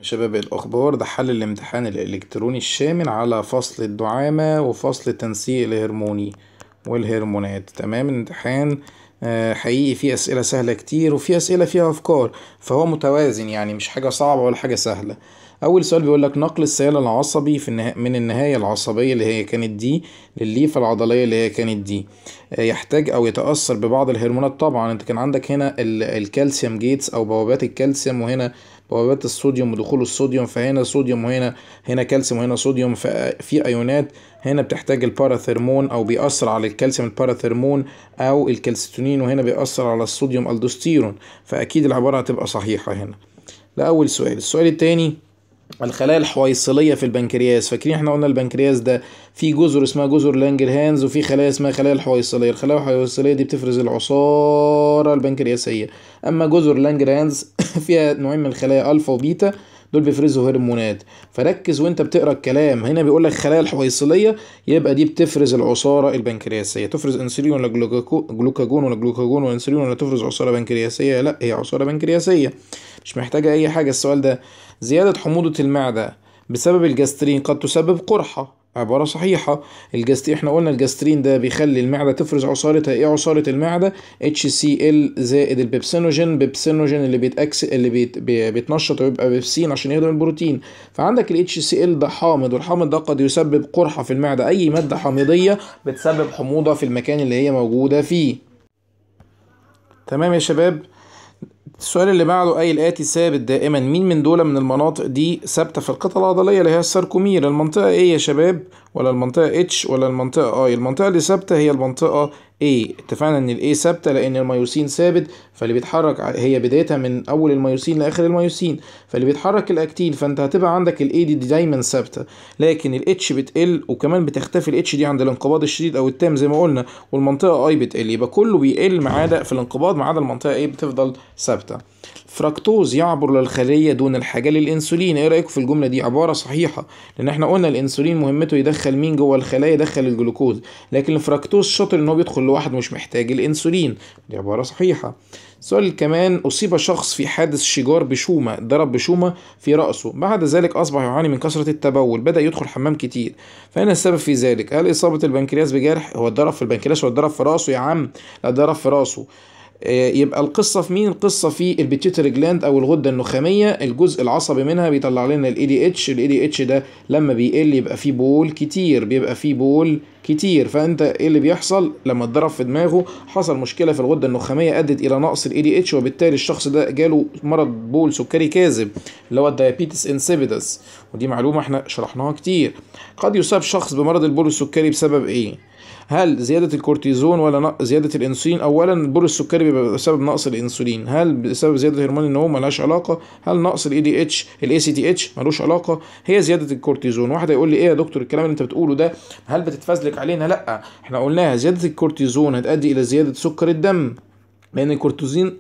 شباب الأخبار، ده حل الامتحان الإلكتروني الشامل على فصل الدعامة وفصل التنسيق الهرموني والهرمونات. تمام، الامتحان حقيقي فيه أسئلة سهلة كتير وفيه أسئلة فيها أفكار، فهو متوازن يعني مش حاجة صعبة ولا حاجة سهلة. أول سؤال بيقول لك نقل السيال العصبي في من النهاية العصبية اللي هي كانت دي للليفة العضلية اللي هي كانت دي يحتاج أو يتأثر ببعض الهرمونات. طبعا أنت كان عندك هنا ال calcium gates أو بوابات الكالسيوم، وهنا بوابات الصوديوم ودخول الصوديوم، فهنا صوديوم وهنا كالسيوم وهنا صوديوم، ففي ايونات هنا بتحتاج ال parathormone او بيأثر على الكالسيوم ال parathormone او الكالسيتونين، وهنا بيأثر على الصوديوم الدوستيرون، فاكيد العبارة هتبقى صحيحة هنا. ده اول سؤال. السؤال الثاني، الخلايا الحويصلية في البنكرياس. فاكرين احنا قلنا البنكرياس ده في جزر اسمها جزر لانجرهانز، وفي خلايا اسمها خلايا الحويصلية. الخلايا الحويصلية دي بتفرز العصارة البنكرياسية. اما جزر لانجرهانز فيها نوعين من الخلايا، الفا وبيتا، دول بيفرزوا هرمونات. فركز وانت بتقرا الكلام، هنا بيقول لك خلايا الحويصلية يبقى دي بتفرز العصارة البنكرياسية. تفرز انسولين ولا جلوكاجون ولا جلوكاجون وانسولين ولا تفرز عصارة بنكرياسية؟ لا، هي عصارة بنكرياسية، مش محتاجة اي حاجة السؤال ده. زيادة حموضة المعدة بسبب الجاسترين قد تسبب قرحة، عبارة صحيحة. الجاسترين احنا قلنا الجاسترين ده بيخلي المعدة تفرز عصارتها. ايه عصارة المعدة؟ HCl زائد ال pepsinogen، pepsinogen اللي اللي بيتنشط ويبقى بيبسين عشان يهضم البروتين. فعندك ال HCl ده حامض، والحامض ده قد يسبب قرحة في المعدة. اي مادة حامضية بتسبب حموضة في المكان اللي هي موجودة فيه. تمام يا شباب. السؤال اللي بعده، أي الآتي ثابت دائما؟ مين من دول من المناطق دي ثابتة في القطعة العضلية اللي هي ال sarcomere؟ المنطقة A يا شباب، ولا المنطقة H، ولا المنطقة I؟ المنطقة اللي ثابتة هي المنطقة A. اتفقنا إن ال A ثابتة لأن ال myosin ثابت، فاللي بيتحرك هي بدايتها من أول ال myosin لآخر ال myosin، فاللي بيتحرك الأكتين، فأنت هتبقى عندك ال A دي دايما ثابتة. لكن ال H بتقل، وكمان بتختفي ال H دي عند الانقباض الشديد أو التام زي ما قلنا، والمنطقة I بتقل. يبقى كله بيقل ما عدا في الانقباض، ما عدا المنطقة A بتفضل ثابتة. فركتوز يعبر للخلية دون الحاجة للإنسولين. ايه رأيكم في الجملة دي؟ عبارة صحيحة، لأن احنا قلنا الإنسولين مهمته يدخل مين جوه الخلايا؟ يدخل الجلوكوز، لكن الفركتوز شاطر ان هو بيدخل لوحده مش محتاج الإنسولين. دي عبارة صحيحة. سؤال كمان، أصيب شخص في حادث شجار بشومة، ضرب بشومة في رأسه، بعد ذلك أصبح يعاني من كثرة التبول، بدأ يدخل حمام كتير، فأين السبب في ذلك؟ هل إصابة البنكرياس بجرح؟ هو اتضرب في البنكرياس ولا اتضرب في رأسه يا عم؟ لا، اتضرب في رأسه. يبقى القصة في مين؟ القصة في ال pituitary gland أو الغدة النخامية، الجزء العصبي منها بيطلع لنا ال ADH. ال ADH ده لما بيقل يبقى فيه بول كتير، بيبقى فيه بول كتير. فأنت إيه اللي بيحصل لما اتضرب في دماغه؟ حصل مشكلة في الغدة النخامية أدت إلى نقص ال ADH، وبالتالي الشخص ده جاله مرض بول سكري كاذب اللي هو ال diabetes insipidus، ودي معلومة احنا شرحناها كتير. قد يصاب شخص بمرض البول السكري بسبب إيه؟ هل زيادة الكورتيزون ولا زيادة الانسولين؟ اولا البول السكري بيبقى بسبب نقص الانسولين. هل بسبب زيادة هرمون النمو؟ ملهاش علاقة. هل نقص ال ADH ال ACTH؟ ملوش علاقة. هي زيادة الكورتيزون. واحد هيقول لي ايه يا دكتور الكلام اللي انت بتقوله ده؟ هل بتتفزلك علينا؟ لا، احنا قلناها زيادة الكورتيزون هتؤدي الى زيادة سكر الدم، لان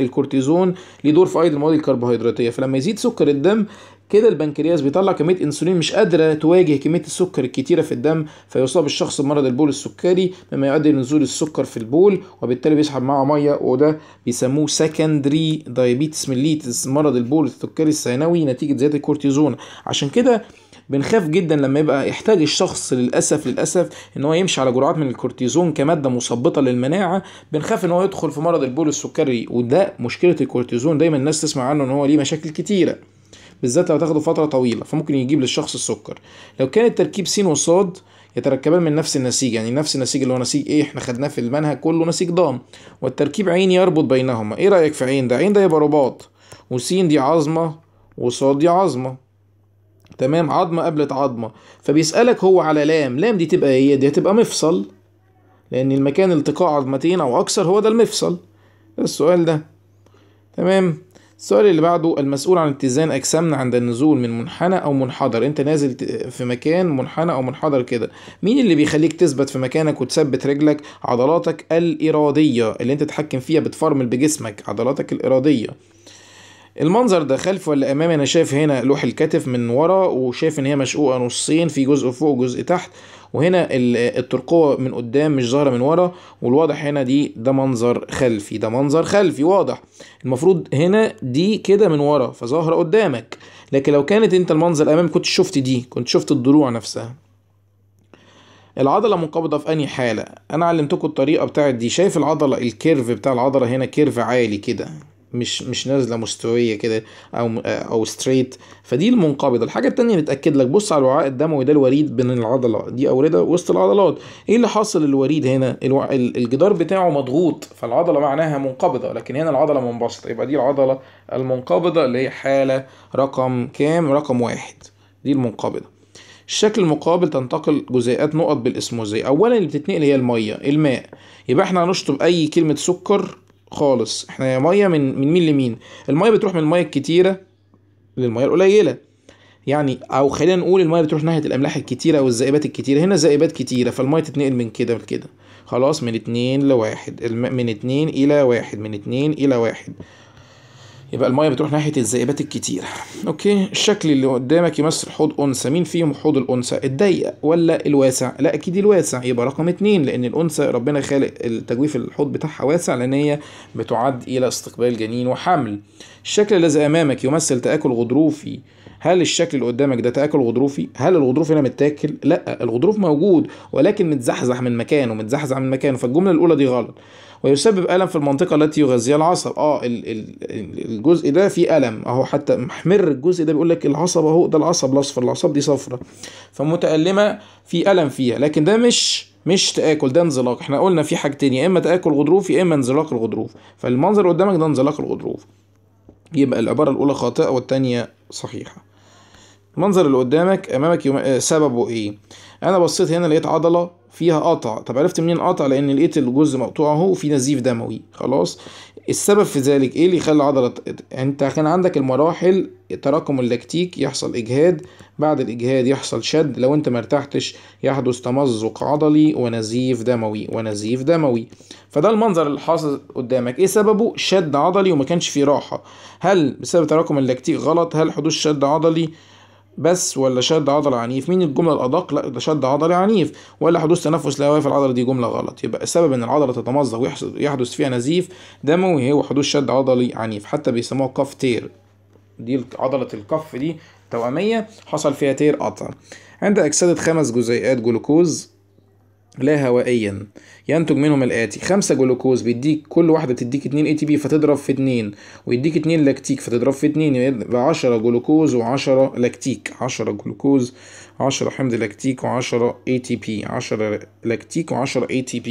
الكورتيزون ليه دور في ايض المواد الكربوهيدراتيه، فلما يزيد سكر الدم كده البنكرياس بيطلع كمية انسولين مش قادرة تواجه كمية السكر الكتيرة في الدم، فيصاب الشخص بمرض البول السكري، مما يؤدي لنزول السكر في البول، وبالتالي بيسحب معاه مية، وده بيسموه secondary diabetes mellitus، مرض البول السكري الثانوي نتيجة زيادة الكورتيزون. عشان كده بنخاف جدا لما يبقى يحتاج الشخص للاسف ان هو يمشي على جرعات من الكورتيزون كمادة مثبطه للمناعه، بنخاف ان هو يدخل في مرض البول السكري، وده مشكلة الكورتيزون. دايما الناس تسمع عنه ان هو ليه مشاكل كتيرة، بالذات لو تاخده فترة طويلة، فممكن يجيب للشخص السكر. لو كان التركيب س وصاد يتركبان من نفس النسيج، يعني نفس النسيج اللي هو نسيج ايه احنا خدناه في المنهج كله، نسيج ضام، والتركيب عين يربط بينهما. ايه رايك في عين ده؟ عين ده يبقى رباط، وسين دي عظمه، وصاد دي عظمه. تمام، عظمه قابلت عظمه. فبيسالك هو على لام، لام دي تبقى ايه؟ دي هتبقى مفصل، لان المكان التقاء عظمتين او اكثر هو ده المفصل. ده السؤال ده. تمام. السؤال اللي بعده، المسؤول عن اتزان اجسامنا عند النزول من منحنى او منحدر. انت نازل في مكان منحنى او منحدر كده، مين اللي بيخليك تثبت في مكانك وتثبت رجلك؟ عضلاتك الاراديه اللي انت تتحكم فيها، بتفرمل بجسمك، عضلاتك الاراديه. المنظر ده خلف ولا امامي؟ انا شايف هنا لوح الكتف من ورا، وشايف ان هي مشقوقه نصين، في جزء فوق وجزء تحت، وهنا الترقوه من قدام مش ظاهره من ورا، والواضح هنا دي ده منظر خلفي، ده منظر خلفي واضح. المفروض هنا دي كده من ورا فظاهره قدامك، لكن لو كانت انت المنظر امامي كنت شفت دي، كنت شفت الضلوع نفسها. العضلة منقبضة في أنهي حالة؟ أنا علمتكم الطريقة بتاعت دي. شايف العضلة ال curve بتاع العضلة هنا curve عالي كده، مش نازلة مستوية كده أو straight، فدي المنقبضة. الحاجة التانية اللي تأكد لك، بص على الوعاء الدموي ده، الوريد بين العضلة دي أوردة وسط العضلات. إيه اللي حاصل للوريد هنا؟ الجدار بتاعه مضغوط، فالعضلة معناها منقبضة، لكن هنا العضلة منبسطة. يبقى دي العضلة المنقبضة اللي هي حالة رقم كام؟ رقم 1، دي المنقبضة. الشكل المقابل تنتقل جزيئات نقط بالاسموزية. اولا اللي بتتنقل هي المية، الماء، يبقى احنا هنشطب اي كلمة سكر خالص. احنا مية من مين لمين؟ المية بتروح من المية الكتيرة للمية القليلة، يعني او خلينا نقول المية بتروح ناحية الاملاح الكتيرة او الذائبات الكتيرة. هنا ذائبات كتيرة، فالميه تتنقل من كده لكده. خلاص، من 2 ل1، من 2 الى 1، من 2 الى 1، يبقى المية بتروح ناحية الذائبات الكتيرة. okay، الشكل اللي قدامك يمثل حوض انثى، مين فيهم حوض الانثى؟ الضيق ولا الواسع؟ لا اكيد الواسع، يبقى رقم 2، لان الانثى ربنا خالق التجويف الحوض بتاعها واسع، لان هي بتعد الى استقبال جنين وحمل. الشكل الذي امامك يمثل تآكل غضروفي. هل الشكل اللي قدامك ده تآكل غضروفي؟ هل الغضروف هنا متاكل؟ لا، الغضروف موجود ولكن متزحزح من مكانه، متزحزح من مكانه، فالجملة الاولى دي غلط. ويسبب ألم في المنطقة التي يغذيها العصب. الجزء ده فيه ألم اهو، حتى محمر الجزء ده، بيقول لك العصب اهو، ده العصب الاصفر، العصب دي صفرة فمتألمة، في ألم فيها، لكن ده مش تآكل، ده انزلاق. احنا قلنا في حاجتين، يا اما تآكل غضروف يا اما انزلاق الغضروف، فالمنظر قدامك ده انزلاق الغضروف. يبقى العبارة الأولى خاطئة والثانية صحيحة. المنظر اللي قدامك امامك سببه ايه؟ انا بصيت هنا لقيت عضلة فيها قطع. طب عرفت منين قطع؟ لان لقيت الجزء مقطوع اهو وفي نزيف دموي. خلاص، السبب في ذلك ايه اللي يخلي عضلة انت كان عندك المراحل، تراكم اللاكتيك، يحصل اجهاد، بعد الاجهاد يحصل شد، لو انت مرتاحتش يحدث تمزق عضلي ونزيف دموي، ونزيف دموي. فده المنظر اللي حاصل قدامك، ايه سببه؟ شد عضلي وما كانش فيه راحة. هل بسبب تراكم اللاكتيك؟ غلط. هل حدوث شد عضلي بس ولا شد عضلي عنيف؟ مين الجملة الأدق؟ لا، ده شد عضلي عنيف. ولا حدوث تنفس لاهوائي في العضلة، دي جملة غلط. يبقى السبب إن العضلة تتمزق ويحدث فيها نزيف دموي هو حدوث شد عضلي عنيف، حتى بيسموها calf tear، دي عضلة ال calf دي توأمية حصل فيها tear، قطع. عند أكسدة 5 جزيئات جلوكوز لا هوائيا ينتج منهم الآتي: 5 جلوكوز بيديك كل واحدة بتديك 2 ATP فتضرب في 2، ويديك 2 لاكتيك فتضرب في 2، يبقى 10 جلوكوز و10 لاكتيك، 10 جلوكوز 10 حمض لاكتيك و10 ATP، 10 لاكتيك و10 ATP.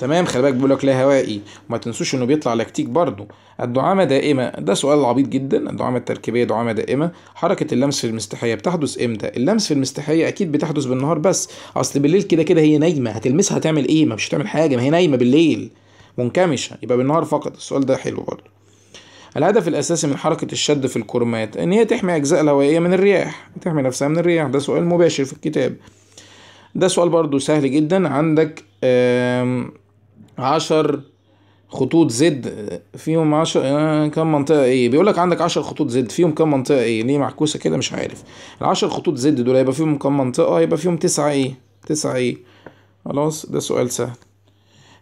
تمام، خلي بالك بيقول لك لا هوائي، وما تنسوش انه بيطلع لاكتيك برضو. الدعامة دائمة، ده سؤال عبيط جدا. الدعامة التركيبية دعامة دائمة. حركة اللمس في المستحية بتحدث امتى؟ اللمس في المستحية اكيد بتحدث بالنهار بس، اصل بالليل كده كده هي نايمة، هتلمسها هتعمل ايه؟ ما مش هتعمل حاجة، ما هي نايمة بالليل منكمشة، يبقى بالنهار فقط. السؤال ده حلو برضو. الهدف الاساسي من حركة الشد في الكرمات ان هي تحمي اجزاء الهوائية من الرياح، تحمي نفسها من الرياح، ده سؤال مباشر في الكتاب. ده سؤال برضو سهل جدا. عندك 10 خطوط زد فيهم 10 كم منطقة ايه؟ بيقول لك عندك 10 خطوط Z فيهم كم منطقة A؟ ليه معكوسة كده مش عارف. ال10 خطوط Z دول هيبقى فيهم كم منطقة؟ هيبقى فيهم 9 A، 9 A. خلاص، ده سؤال سهل.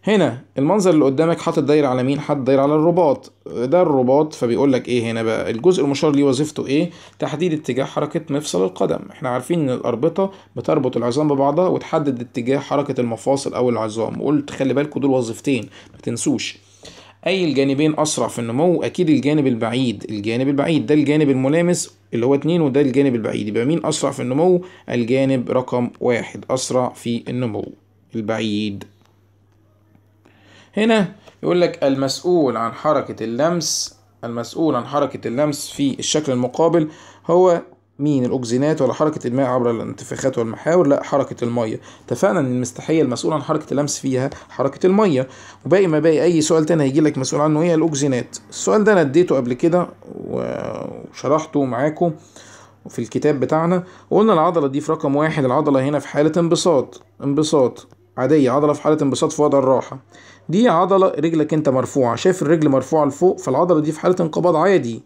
هنا المنظر اللي قدامك حاطط دايرة على مين؟ حاطط دايرة على الرباط، ده الرباط. فبيقول لك ايه هنا بقى؟ الجزء المشار ليه وظيفته ايه؟ تحديد اتجاه حركة مفصل القدم. احنا عارفين ان الأربطة بتربط العظام ببعضها وتحدد اتجاه حركة المفاصل او العظام، وقلت خلي بالكوا دول وظيفتين ما تنسوش. اي الجانبين اسرع في النمو؟ اكيد الجانب البعيد، الجانب البعيد ده الجانب الملامس اللي هو 2، وده الجانب البعيد، يبقى مين اسرع في النمو؟ الجانب رقم 1 اسرع في النمو، البعيد. هنا يقول لك المسؤول عن حركة اللمس، المسؤول عن حركة اللمس في الشكل المقابل هو مين؟ الأوكسينات ولا حركة الماء عبر الانتفاخات والمحاور؟ لا، حركة المية. اتفقنا ان المستحية المسؤول عن حركة اللمس فيها حركة المية، وباقي ما باقي اي سؤال تاني هيجي لك مسؤول عنه ايه؟ الأوكسينات. السؤال ده انا اديته قبل كده وشرحته معاكم في الكتاب بتاعنا، وقلنا العضلة دي في رقم 1، العضلة هنا في حالة انبساط، انبساط عادية، عضلة في حالة انبساط في وضع الراحة. دي عضلة رجلك انت مرفوعة، شايف الرجل مرفوعة لفوق، فالعضلة دي في حالة انقباض عادي،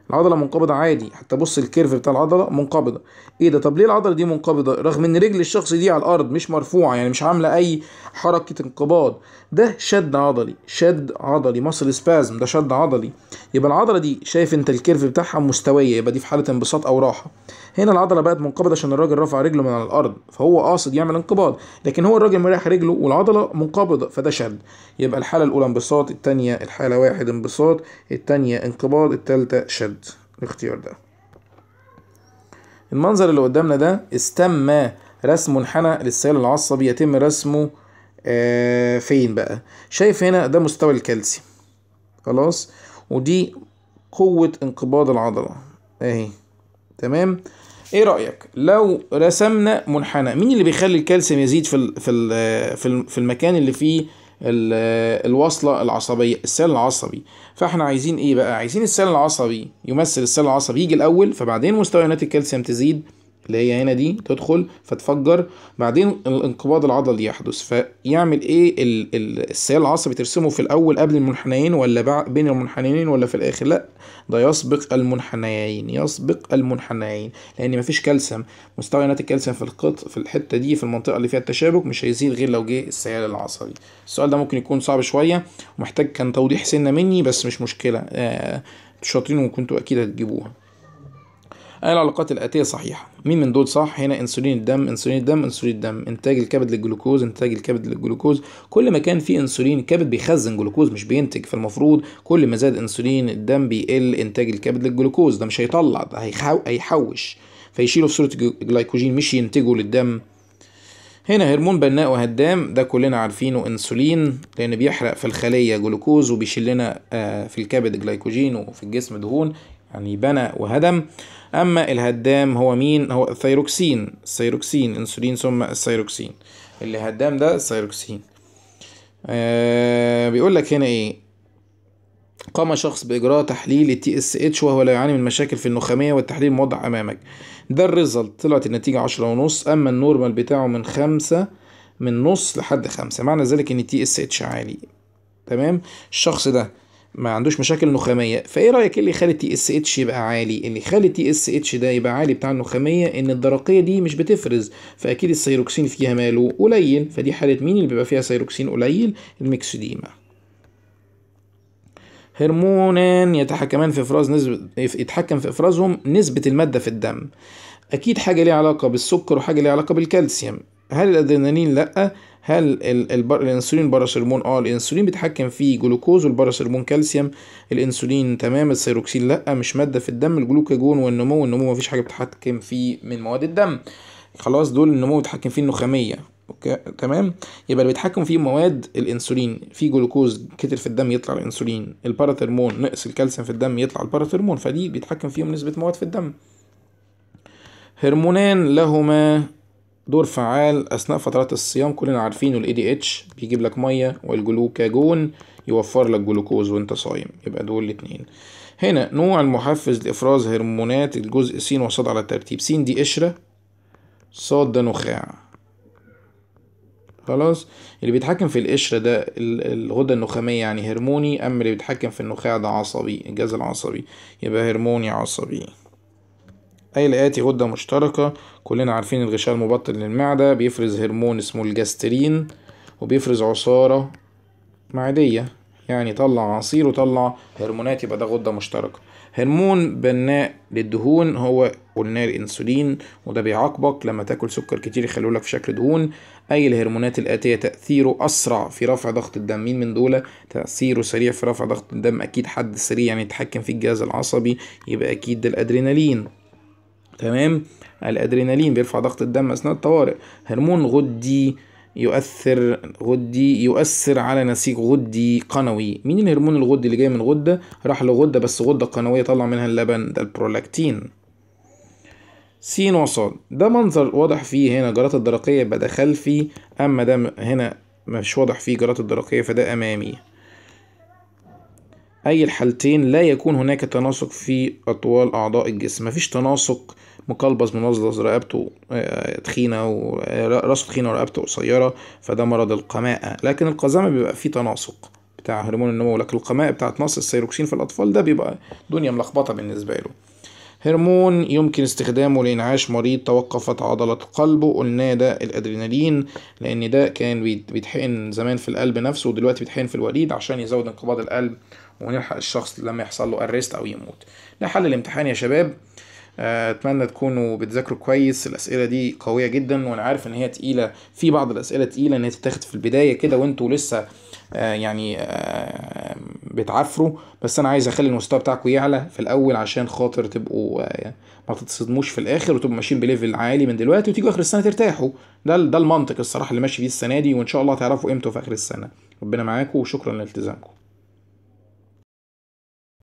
العضلة منقبضة عادي، حتى بص ال curve بتاع العضلة منقبضة. ايه ده؟ طب ليه العضلة دي منقبضة رغم ان رجل الشخص دي على الارض مش مرفوعة، يعني مش عاملة اي حركة انقباض؟ ده شد عضلي، شد عضلي، muscle spasm، ده شد عضلي. يبقى العضلة دي شايف انت ال curve بتاعها مستوية، يبقى دي في حالة انبساط او راحة. هنا العضلة بقت منقبضة عشان الراجل رفع رجله من على الارض، فهو قاصد يعمل انقباض، لكن هو الراجل مريح رجله والعضلة منقبضة، فده شد. يبقى الحالة الاولى انبساط، الثانية الحالة واحد انبساط، الثانية انقباض، الثالثة شد. الاختيار ده. المنظر اللي قدامنا ده استم رسم منحنى للسيال العصبي يتم رسمه فين بقى؟ شايف هنا ده مستوى الكالسيوم، خلاص، ودي قوة انقباض العضلة اهي، تمام. ايه رأيك لو رسمنا منحنى؟ مين اللي بيخلي الكالسيوم يزيد في المكان اللي فيه الوصلة العصبية؟ السيال العصبي. فاحنا عايزين ايه بقى؟ عايزين السيال العصبي يمثل السيال العصبي يجي الاول، فبعدين مستوى ايونات الكالسيوم تزيد اللي هي هنا دي تدخل فتفجر، بعدين الانقباض العضلي يحدث. فيعمل ايه السيال العصبي؟ ترسمه في الاول قبل المنحنيين ولا بين المنحنيين ولا في الاخر؟ لا، ده يسبق المنحنيين، يسبق المنحنيين، لان مفيش كالسيوم. مستوى ايونات الكالسيوم في في الحتة دي في المنطقة اللي فيها التشابك مش هيزيد غير لو جه السيال العصبي. السؤال ده ممكن يكون صعب شوية ومحتاج كان توضيح سنة مني، بس مش مشكلة، شاطرين وكنتوا اكيد هتجيبوها. العلاقات الآتية صحيحة؟ مين من دول صح؟ هنا انسولين الدم، انسولين الدم، انسولين الدم، انتاج الكبد للجلوكوز، انتاج الكبد للجلوكوز. كل ما كان فيه انسولين الكبد بيخزن جلوكوز مش بينتج، فالمفروض كل ما زاد انسولين الدم بيقل انتاج الكبد للجلوكوز، ده مش هيطلع، ده هيحوش، فيشيله في صورة جلايكوجين مش ينتجه للدم. هنا هرمون بناء وهدام، ده كلنا عارفينه انسولين، لان بيحرق في الخلية جلوكوز وبيشيل لنا في الكبد جلايكوجين وفي الجسم دهون، يعني بنى وهدم. اما الهدام هو مين؟ هو الثيروكسين، الثيروكسين، انسولين ثم الثيروكسين، اللي هدام ده الثيروكسين. بيقول لك هنا ايه؟ قام شخص باجراء تحليل ال TSH وهو لا يعاني من مشاكل في النخاميه، والتحليل موضح امامك. ده ال result، طلعت النتيجة 10.5، اما ال normal بتاعه من 5، من نص لحد 5، معنى ذلك ان ال TSH عالي، تمام. الشخص ده ما عندوش مشاكل نخاميه، فايه رايك اللي يخلي ال TSH يبقى عالي؟ اللي يخلي ال TSH ده يبقى عالي بتاع النخاميه ان الدرقية دي مش بتفرز، فاكيد الثيروكسين فيها ماله قليل، فدي حاله مين اللي بيبقى فيها ثيروكسين قليل؟ ال myxedema. هرمونان يتحكمان في افراز نسبه، يتحكم في افرازهم نسبه المادة في الدم. اكيد حاجة ليها علاقة بالسكر وحاجه ليها علاقة بالكالسيوم. هل الادرينالين؟ لا. هل الانسولين parathormone؟ الانسولين بيتحكم فيه جلوكوز وال parathormone كالسيوم. الانسولين تمام، الثيروكسين لا مش مادة في الدم. الجلوكاجون والنمو، النمو مفيش حاجة بتتحكم فيه من مواد الدم، خلاص دول النمو بيتحكم فيه النخاميه، okay تمام. يبقى اللي بيتحكم فيه مواد الانسولين، في جلوكوز كتر في الدم يطلع الانسولين، ال parathormone نقص الكالسيوم في الدم يطلع ال parathormone، فدي بيتحكم فيهم نسبه مواد في الدم. هرمونان لهما دور فعال اثناء فترات الصيام، كلنا عارفينه، ال ADH بيجيب لك مية، والجلوكاجون يوفر لك جلوكوز وانت صايم، يبقى دول الاتنين. هنا نوع المحفز لافراز هرمونات الجزء س وصاد على الترتيب. س دي قشرة، صاد ده نخاع، خلاص. اللي بيتحكم في القشرة ده الغدة النخاميه يعني هرموني، اما اللي بيتحكم في النخاع ده عصبي، الجهاز العصبي، يبقى هرموني عصبي. أي الآتي غدة مشتركة؟ كلنا عارفين الغشاء المبطن للمعدة بيفرز هرمون اسمه الجاسترين، وبيفرز عصارة معدية، يعني طلع عصير وطلع هرمونات، يبقى ده غدة مشتركة. هرمون بناء للدهون هو قلنا الانسولين، وده بيعاقبك لما تاكل سكر كتير يخلولك في شكل دهون. اي الهرمونات الاتية تاثيره اسرع في رفع ضغط الدم؟ مين من دول تاثيره سريع في رفع ضغط الدم؟ اكيد حد سريع يعني يتحكم في الجهاز العصبي، يبقى اكيد ده الادرينالين، تمام. الادرينالين بيرفع ضغط الدم اثناء الطوارئ. هرمون غدي يؤثر، غدي يؤثر على نسيج غدي قنوي. مين الهرمون الغدي اللي جاي من غده راح لغده بس غده قنويه طلع منها اللبن؟ ده البرولاكتين. س وصاد ده منظر واضح فيه هنا جرات الدرقية يبقى ده خلفي، اما ده هنا مش واضح فيه جرات الدرقية فده امامي. اي الحالتين لا يكون هناك تناسق في اطوال اعضاء الجسم، مفيش تناسق، مقلبز منظز رقبته تخينة وراسه تخينة ورقبته قصيرة، فده مرض القماءه. لكن القزامه بيبقى فيه تناسق، بتاع هرمون النمو، لكن القماء بتاعت نقص الثيروكسين في الاطفال ده بيبقى دنيا ملخبطة بالنسبة له. هرمون يمكن استخدامه لإنعاش مريض توقفت عضلة قلبه، قلنا ده الأدرينالين، لأن ده كان بيتحقن زمان في القلب نفسه ودلوقتي بيتحقن في الوريد عشان يزود انقباض القلب ونلحق الشخص لما يحصل له arrest أو يموت. ده حل الامتحان يا شباب. اتمنى تكونوا بتذاكروا كويس، الاسئلة دي قوية جدا وانا عارف ان هي تقيلة، في بعض الاسئلة تقيلة ان هي تتاخد في البداية كده وانتوا لسه يعني بتعافروا، بس انا عايز اخلي المستوى بتاعكم يعلى في الاول عشان خاطر تبقوا ما تتصدموش في الاخر وتبقوا ماشيين ب level عالي من دلوقتي وتيجوا اخر السنة ترتاحوا. ده المنطق الصراحة اللي ماشي بيه السنة دي، وان شاء الله تعرفوا قيمته في اخر السنة. ربنا معاكم وشكرا لالتزامكم.